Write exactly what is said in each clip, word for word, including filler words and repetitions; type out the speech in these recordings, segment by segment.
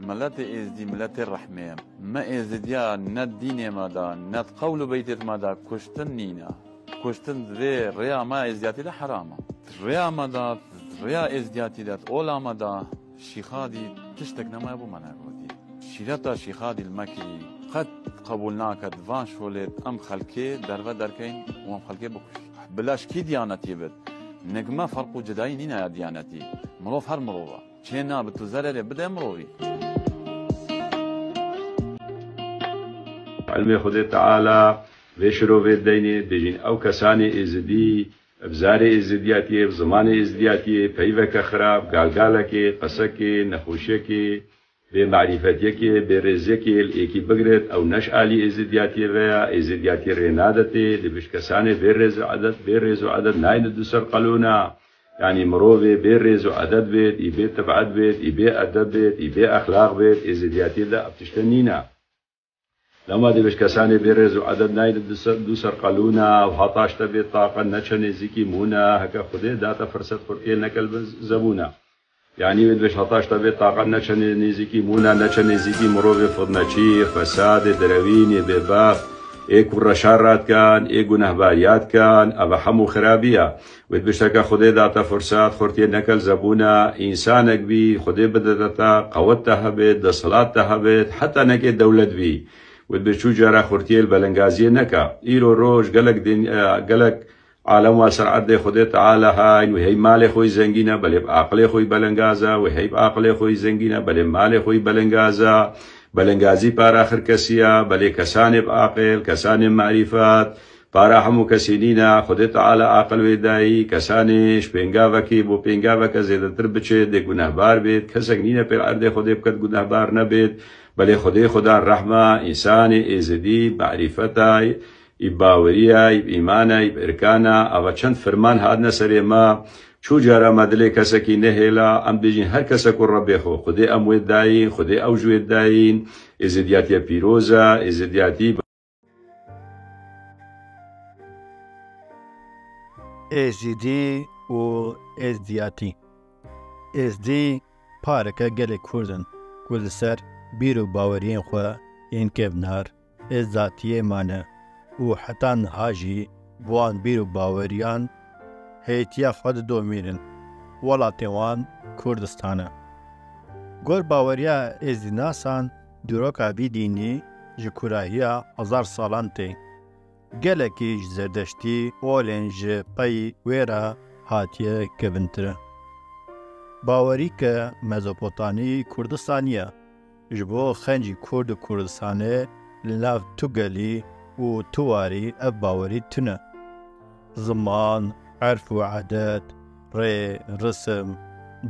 Miletê Êzdî miletê rehmê ye. Me Êzidiya ne dînê me de, ne di qewl û beytê me de kuştin nîne. Kuştin di vê rêya me Êzdiyatî de heram e. Rêya me de, rêya Êzdiyatî de, ola me de, Şîxadî tiştek nemaye bû me negotî. Şîreta Şîxadî li me kirî qet qebûl nake, di van şolê em xelkê derve derkeyn û em xelkê bikuşin. Bila ji kî diyanetî bit? Nik me ferq û cidayî nîne ya diyanetî. Mirov her mirov e. Çê nabe tu zererê bide mirovî. Ilmê Xwedê Teala vê şirovê deynê, bêjin ew kesanê êzidî, bi zarê êzidiyatiyê, bi zimanê êzidiyatiyê, peyveke xirab, galgalekê, qesekê, nexweşiyekê, bê marîfetiyekê, bê rêziyekê li êkî bigret, ew ne ji alî êzidiyatiyê ve ya, êzidiyatiyê rê nadetê, dibêj kesanê bê rêz û edeb, bê rêz û edeb nayne du ser qelûna. Yanî mirovê bê rêz û edeb bêt, î bê tebet bêt, î bê edeb bêt, î bê exlaq bêt, êzidiyatiyê de ev tişte nîne. Lema dibêj kesanê bê rêz û edeb nayne du ser, du ser qelûna, û heta ji te bê taqet neçe nêzîkî mûna, heke Xwedê date firset xurtiyê nekel bin zebûna. Yanî wê dibêj heta ji te bê taqet neçe nê-, nêzîkî mûna, neçe nêzîkî mirovê fitneçî, fesadê derewînê bêbext, ê ku reşa radikan, ê gunehbariya dikan, ev hemû xirabî ye. Wê dibêj heke Xwedê date firset, xurtiyê nekel zebûna, însanek bî, Xwedê bidete te, qewet te hebêt, desthilat te hebêt, heta nekê dewlet bî. Wê dibêj çû cara xurtiyê li belengaziyê neke. Îro roj gelek din-, e, gelek alem wa ser erdê Xwedê Teala hayn, wê hey malê xwe yî zengîn e, belê bi aqilê xwe yî belengaz e, wê hey bi aqilê xwe yî zengîn e, belê malê xwe yî belengaz e. Belengazî para xirkesî ye, belê kesanê bi aqil, kesanê marîfet, para hemû kesî nîne, Xwedê Teala aqil wê dayî, kesanê ji pêngavekî bo pêngaveke zêdetir biçe, dê gunehbar bêt, kesek nîne pê li erdê Xwedê biket gunehbar nebêt, belê Xwedê xwe dan rehma, însanê êzidî, marîfeta, î baweriya, î îmana, î îrkana, ava çend firman hatine serê me, çû cara me dilê kesekî nehêla, em dibêjin her kesek û Rebbê xwe, Xwedê em wê dayîn, Xwedê ew ji wê dayîn, êzidiyatiya pîroz e, êzidiyatî Êzidî û êzdiyatî. Êzdî pareke gelê Kurd in ku li ser bîr û baweriyên xwe yên kevnar êzdatiyê mane û heta niha jî bi wan bîr û baweriyan heyetiya xwe didomînin. Welatê wan Kurdistan e. Gor baweriya êzdînasan, dîroka vî dînî ji kûrahiya hezar salan tê. Gelekî ji Zerdeştî olên ji pey wê re hatiye kevintir e. Bawerî ke Mezopotamî Kurdistanî ye, ji bo xencî Kurd û Kurdistanê li nav tu gelî û tu warî ev bawerî tune. Ziman, erf û edet, rê, risim,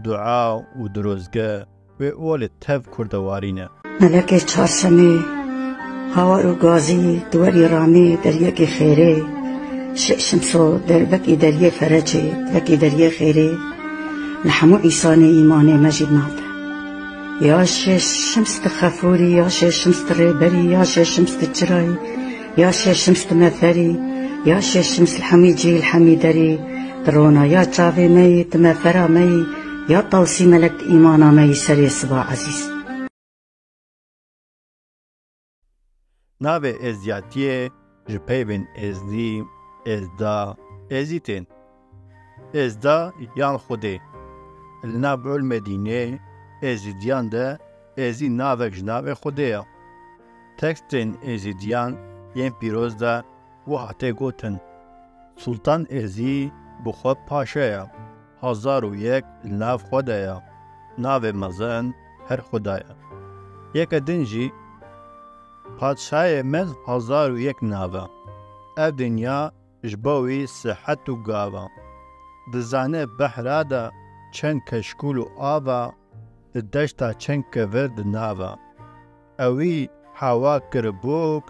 dua û dirozge, wê olê tev kurdewarî ne. Melekê çarşemê, hawar û gazî, di werî ramê, deriyekê xêrê, şê şimso, der-, vekî deriyê ferecê, vekî deriyê xêrê, li hemû îsanê îmanê me jî nade. Ya şê şims di xefûrî, ya şê şims di rêberî, ya şê şims di çirayî, ya şê şims di meferî, ya şê şims li hemî cî, li hemî derî, di rona ya çavê me yî, di mefera me yî, ya tawsî melek di îmana me yî serê siba ezîz. Navê êzdiyatiyê ji peyvên êzdî, êzda, êzî tên. Êzda yan Xwedê. Li nav ilmê dînê êzidiyan de êzî navek ji navê Xwedê ye. Tekstên êzidiyan yên pîroz de wiha tê gotin, Sultan Êzî bi xwe paşa ye, hezar û yek li nav xwe de ye, navê mezin her Xuda ye. Yeke din jî, Padşahê me hezar û yek nav e. Ev dinya ji bo wî sihet û gav e. Dizane behra de çend keşkûl û av e, di deşta çend kevir di nav e. Ewî Hewa kir bûk,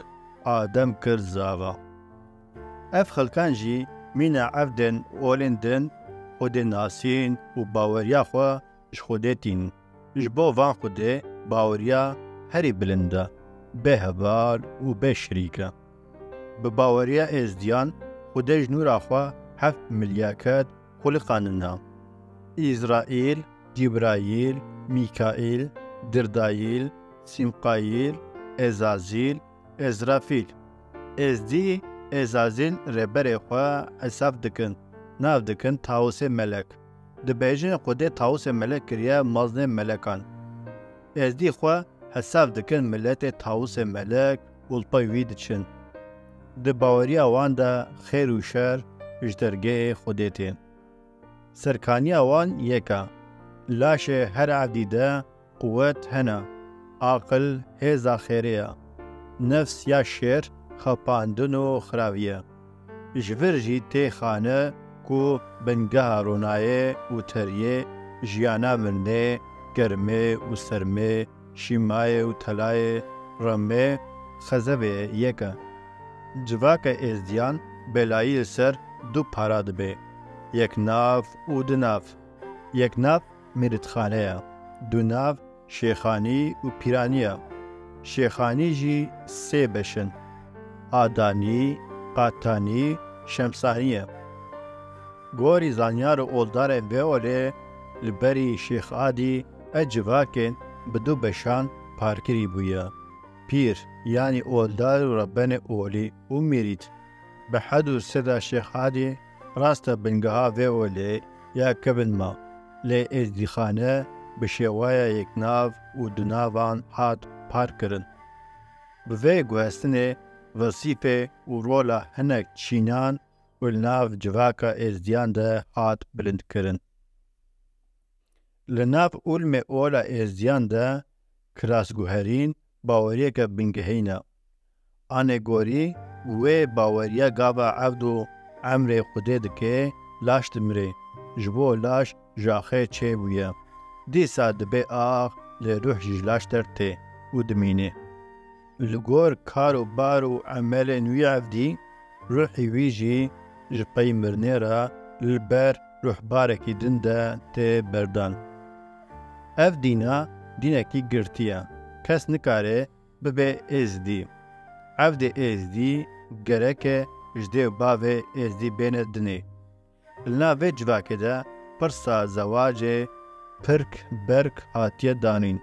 Adem kir zava. Ev xelkan jî mîna ev din olên din Xwedê nasîn û baweriya xwe ji Xwedê tîn. Ji bo van Xwedê baweriya herî bilind e, bê heval û bê şirîk e. Bi baweriya êzdiyan Xwedê ji nûra xwe heft milyaket xuliqanina. Îzraîl, Cîbrayîl, Mîkaîl, Dirdayîl, Sîmqayîl, Ezazîl, Ezrafîl. Êzdî Ezazîl rêberê xwe hesab dikin, nav dikin Tawusê Melek. Dibêjin Xwedê Tawusê Melek kiriye mezinê melekan. Êzdî xwe hesab dikin miletê Tawusê Melek û li pey wî diçin. Di baweriya wan de xêr û şer ji dergehê Xwedê tên. Serkaniya wan yek e. Laşê her evdî de quwet hene. Aqil hêza xêrê ye. Nefs ya şêr xapandin û xiravî ye. Ji vir jî tê xane ku bingeha ronayê û teriyê, jiyana mirinê, germê û sermê, şîmayê û telayê, remê, xezevê yek e. Civaka êzdiyan belayî li ser du para dibe, yeknav û dunav. Yeknav mîritxane ye, dunav şêxanî û pîranî ye. Şêxanî jî sê beş in, adanî, qatanî, şemsanî ye. Gorî zanyar û oldarên vê olê, li berî Şêx Adî ev civakên bi du beşan parkirî bûye. Pîr, yanî oldar û rebenê olî û mîrît. Bi hed û seda Şêx Adî rast e bingeha vê olê ya kevin ma, lê êzdîxane bi şêwaya yeknav û dunavan hat parkirin. Bi vê guhestinê wezîfe û rola hinek çînan û li nav civaka êzdiyan de hat bilindkirin. Li nav ulmê ola êzdiyan de kirasguherîn baweriyeke bingehîn e. Anê gorî wê baweriya gava evd û emrê Xwedê dike, laş dimire. Ji bo laş ji axê çêbûye. Dîsa dibe ax, lê ruh jî ji laş dertê û dimîne. Li gor kar û bar û emelên wî evdî, ruhî wî jî ji pey mirinê re li ber ruhbarekî din de tê berdan. Ev dîna dînekî girtî ye. Kes nikare bibe êzdî. Evdê êzdî gereke ji dê û bavê êzdî bêne dinê. Li nav vê civakê de pirsa zewacê pirk berk hatiye danîn.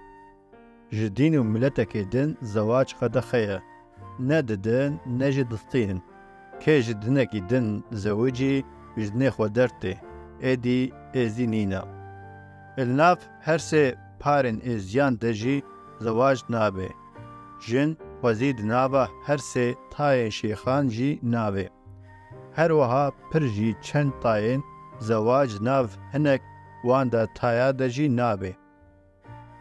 Ji dîn û miletekê din zewac qedexe ye. Ne didin, ne jî distînin. Kê ji dinekî din zewicî, ji dinê xwe dertê, êdî êzdî nîne. Li nav her sê parên êzdiyan de jî zewac nabe. Jin xwezî di nava her sê tayên şêxan jî nabe. Her wiha pir jî çend tayên zewac nav hinek wan de taya de jî nabe.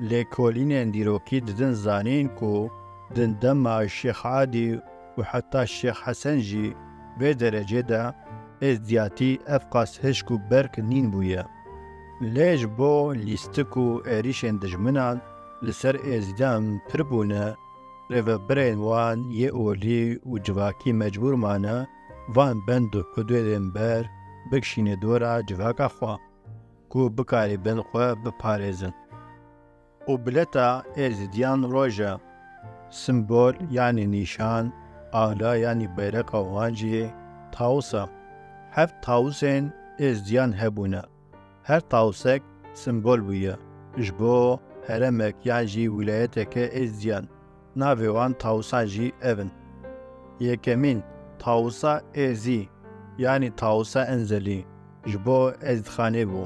Lêkolînên dîrokî didin zanîn ku di dema Şêx Adî û heta Şêx Hesen jî vê derecê de êzdiyatî evqas hişk û berk nîn bûye. Lê ji bo lîstik û êrîşên dijminan li ser êzdiyan pir bûne, rêvebirên wan yê olî û civakî mecbûr mane van bend û hudûdên ber bikişîne dora civaka xwe, ku bikarîbin xwe biparêzin. Û bileta êzidiyan roj e. Simbol, yanî nîşan, ala, yanî beyreqa wan jî tawus e. Heft tawusên êzidiyan hebûne. Her tawusek simbol bûye ji bo heremek yan jî wîlayeteke êzidiyan. Navê wan tawusan jî ev in. Yekemîn, tawusa êzî, yanî tawusa enzelî, ji bo êzdixanê bû.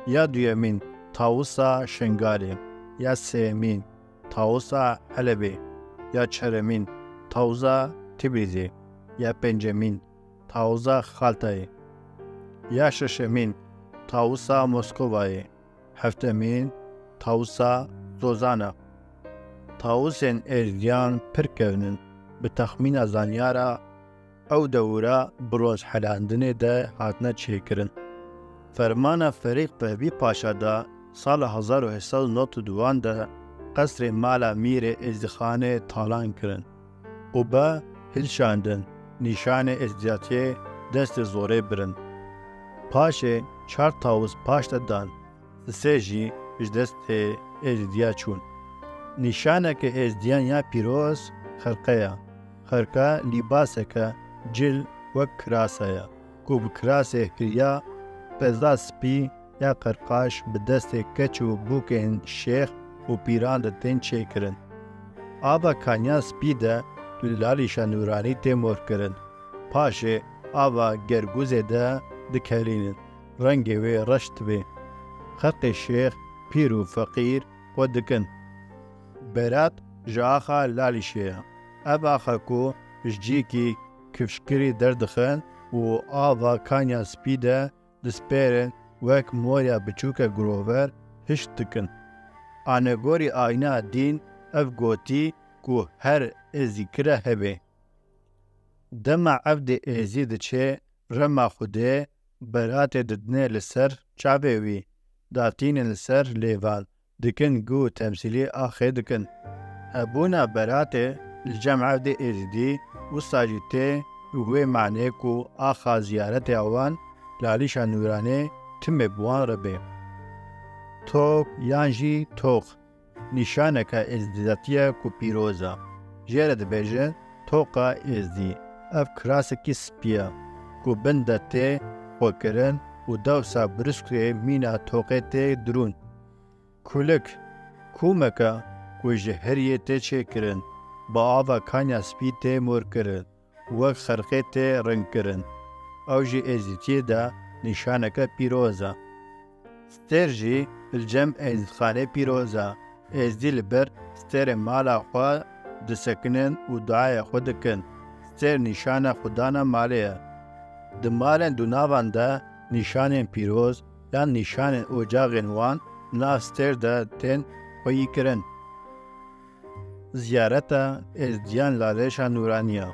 Ya duyemîn, tawusa Şengalê. Ya sêyemîn, tawusa Helebê. Ya çaremîn, tawusa Tibrizê. Ya pêncemîn, tawusa Xaltayê. Ya şeşemîn, tawusa Moskovayê. Heftemîn, tawusa Zozan e. Tawusên êzdiyan pir kevn in. Bi texmîna zanyara, ew dewra bronz helandinê de hatine çêkirin. Fermana Ferîd Pehbî Paşa de sala hezar û heyt sed û nod û duwan de qesrê mala mîrê êzdixanê talan kirin û be hilşandin, nîşanê êzdiyatiyê destê zorê birin. Paşê çar tawus paş de dan, sisê jî ji destê êzdiya çûn. Nîşaneke êzdiyan ya pîroz xirqe ye. Xirqe lîbaseke cil wek kirasa ye, ku bi kirasê hiriya peza spî ya qerqaş bi destê keç û bûkên şêx û pîran de tên çêkirin. Ava Kanya Spî de li Lalîşa Nûranî tê morkirin. Paşê ava Gergûzê de dikelînin. Rengê wê reş dibê. Xelkê şêx, pîr û feqîr xwe dikin. Berat ji axa Lalîşê ye. Ev axa ku ji cîkî kifşkirî derdixin û ava Kanya Spî de dispêrin, wek morya biçûke girover hişk dikin. Anegorî ayna dîn ev gotî ku her êzîkire hebe. Dema evdê êzî diçe rema Xwedê, beratê didine li ser çavê wî, datînin li ser lêvan, dikin guh û temsîlî axê dikin. Hebûna beratê li cem evdê êzîdî wisa jî tê wê manê ku axa ziyaretê wan Lalîşa Nûranê timê bi wan re bê. Tok yan jî toq nîşaneke êzdîzatiye ku pîroz e. Jê re dibêjin toqa êzdî. Ev kirasekî spî ye ku bin de tê xwekirin û dewsa brûskê mîna toqê tê dirûn. Kulik, kûmeke ku ji heriyê tê çêkirin, bi ava Kanya Spî tê morkirin. Wek xerqê tê rengkirin. Ew jî êzdîtiyê de nîşaneke pîroz e. Stêr jî li cem êzdîtxanê pîroz e. Êzdî li ber stêrê mala xwe disekinin û duaya xwe dikin. Stêr nîşana xwedana malê ye. Di malên dûnavan de nîşanên pîroz yan nîşanên ocaxên wan nav stêr de tên xweyîkirin. Ziyareta Êzdiyan Lalîşa Nûraniya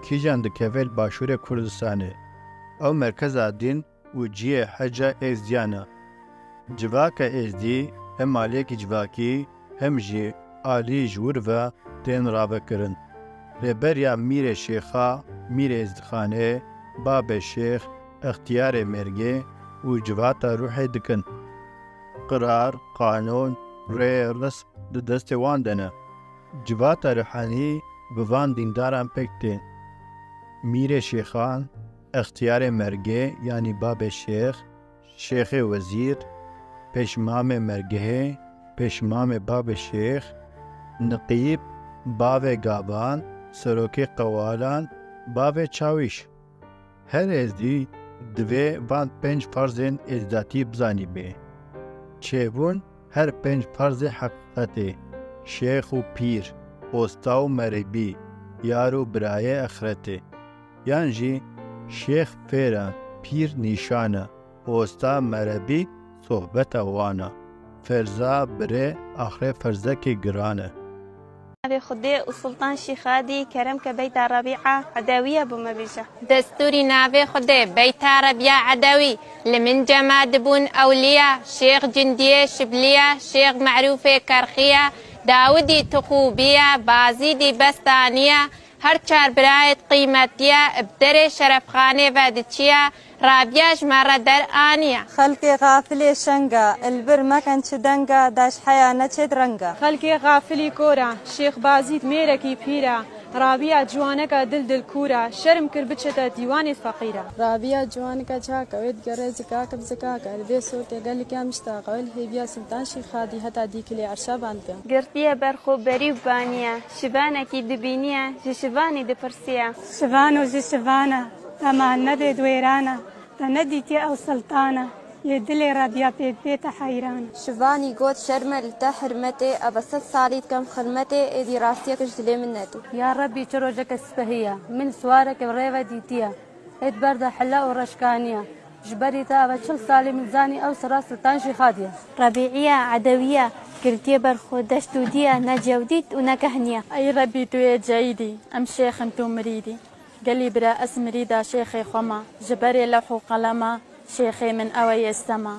kîjan dikeve li Başûrê Kurdistanê. Ew merkeza dîn û cihê heca Êzdiyan e. Civaka Êzdî hem aliyekî civakî hem jî alî ji wir ve tên ravekirin. Rêberiya Mîrê Şêxa, Mîrê Êzdixanê, Babê Şêx, Extiyarê Mêrgê û civata ruhê dikin. Qirar, qanûn, rê, rizq di destê wan de ne. Civata ruhanî bi van dîndaran pêk tên. Mîrê Şêxan, Extiyarê Mergê yanî Babê Şêx, Şêxê Wezîr, Pêşmamê Mergehê, Pêşmamê Babê Şêx, Niqîb, Bavê Gavan, Serokê Qewalan, Bavê Çawîş. Her êzdî divê van pênc ferzên êzdatî bizanîbê. Çêbûn her pênc ferzê heqîqetê, şêx û pîr, osta û merebî, yar û birayê exretê. Yan jî şêx fêr e, pîr nîşan e, osta merebî sohbeta wan e. Ferza birê axrê ferzekê giran e. Navê Xwedê û Sultan Şîxadî, kerem ke beyta Rebîa Edewî ye bo me bêje. Destûrî navê Xwedê, beyta Rebîa Edewî, li min cema dibûn ewliya, Şêx Cindiyê Şibliya, Şêx Merûfê Kerxiya, Dawidî Tixûbiya, Bazîdî Bestaniya, her çar birayêt qîmetiya, bi derê Şerefxanê ve diçiya, Rabîa ji me re der aniya. Xelkê xafilê şenga, li bir mekin çi denga, daş heya neçêt renga. Xelkê xafilî kora, Şêx Bazîd mêrekî pîra, Rabîa ciwaneka dil dilkûra, şerm kir biçete dîwanê feqîra. Rabîa ciwaneka çaka wê digere zikaka bi zikaka, li vê sokê gelika miştaqa wê li hêviya Sultan Şîxadî heta dîkilê erşa bandiya. Girtiye ber xwe berî û baniye, şivanekî dibîniye, ji şivanî dipirsiye. Şivano ji şivana, eman nebe di wêrana, te nedîtiye ew siltana, yê dilê Rebîa pê bibête heyran. Şivanî got şerm e li te hirmetê, eve sed salî dikem xilmetê, êdî rastiyek ji dilê min nedê. Ya Rebî çi rojeke sipehiya, min siwareke bi rê ve dîtiye, êd ber de hela û reşkaniya, ji berî te eve çil salî min zanî ew sira Siltan Şîxadî ye. Rebîiya Edewiya, girtiye ber xwe deşt û diya, ne cewdît û ne kehnî ye. Ey Rebî tu yê ceyîdî, em şêx in tu mirîdî. Gelî bira ez mirîda şêxê xwe me, ji berê lewh û qelema, şêxê min ew e yê sema.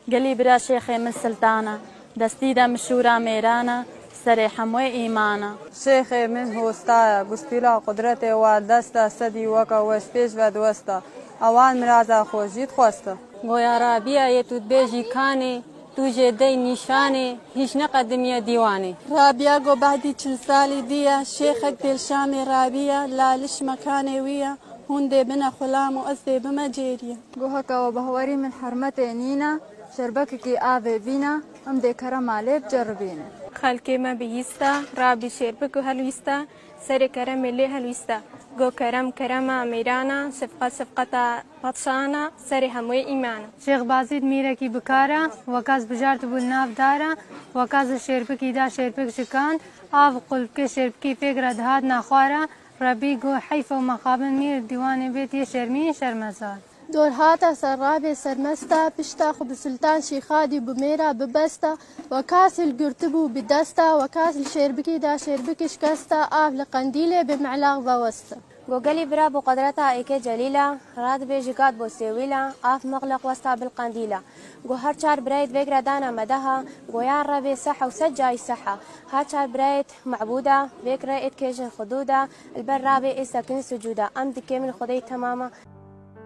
Gelî bira şêxê min siltan e, destî de mişûra mêran e, serê hemûyê îman e. Şêxê min hosta ye, gustîla qudretê wa dest e, sedî weke we ji pêş ve diwesta. Ewan miraza xwe jî dixwesta. Goya Rabîa yê tu dibêjî kanê, tu jê dey nîşanê, hîç neqedimiye dîwanê. Rabîa go behdî çil salî diya, şêxek pêl Şamê Rabîa, Laliş mekanê wî ye, hûn dê bine xulam û ez dê bime cêrî ye. Go heke we behwerî min hermetê nîne, şerbekekî avê bîne, em dê kerema lê biceribîne. Xelkê me bihîsta, rabî şêrbik û helwîsta, serê keremê lê helwîsta. Go kerem kerema mêrana, şefqet şefqeta padşana, serê hemûyê îmana. Şêx Bazîd mîrekî bikara, weka ez bijartibû li nav dara, weka ez li şêrbikî da şêrbik şikand, av qulpkê şêrbikî pêk re dihat naxwara, Rebî go heyf û mexabin mîr dîwanê bêt yê şermî şermezar. Dor hata ser rabê sermesta, pişta xwe bi Sultan Şîxadî bi mêra bibesta, weka sil girtibû bi desta, weka sil şêrbikî da şêrbikî şikesta, av li qendîlê bi melax vewesta. Go gelî bira bo qedreta êkê celîla, radibê ji gad bo sêwîla, av mexleq westa bil qendîla. Go her çar birayê vêk re dana medeha, goya rebê seha û sed cayî seha. Her çar birayê mebûda, vêk re êt kêjin xududa, li ber rabê ê sekin sucuda. Em dikêm li Xwedê temama.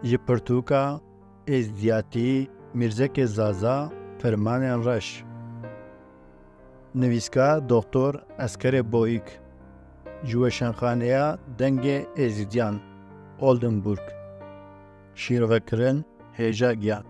Ji pirtûka Êzdiyatî Mîrzekê Zaza Fermanên Reş. Nivîskar Doktor Eskerê Boyik. Ji Weşanxaneya Dengê Êzidiyan, Oldenburg. Şîrvekirin Hêja Giyan.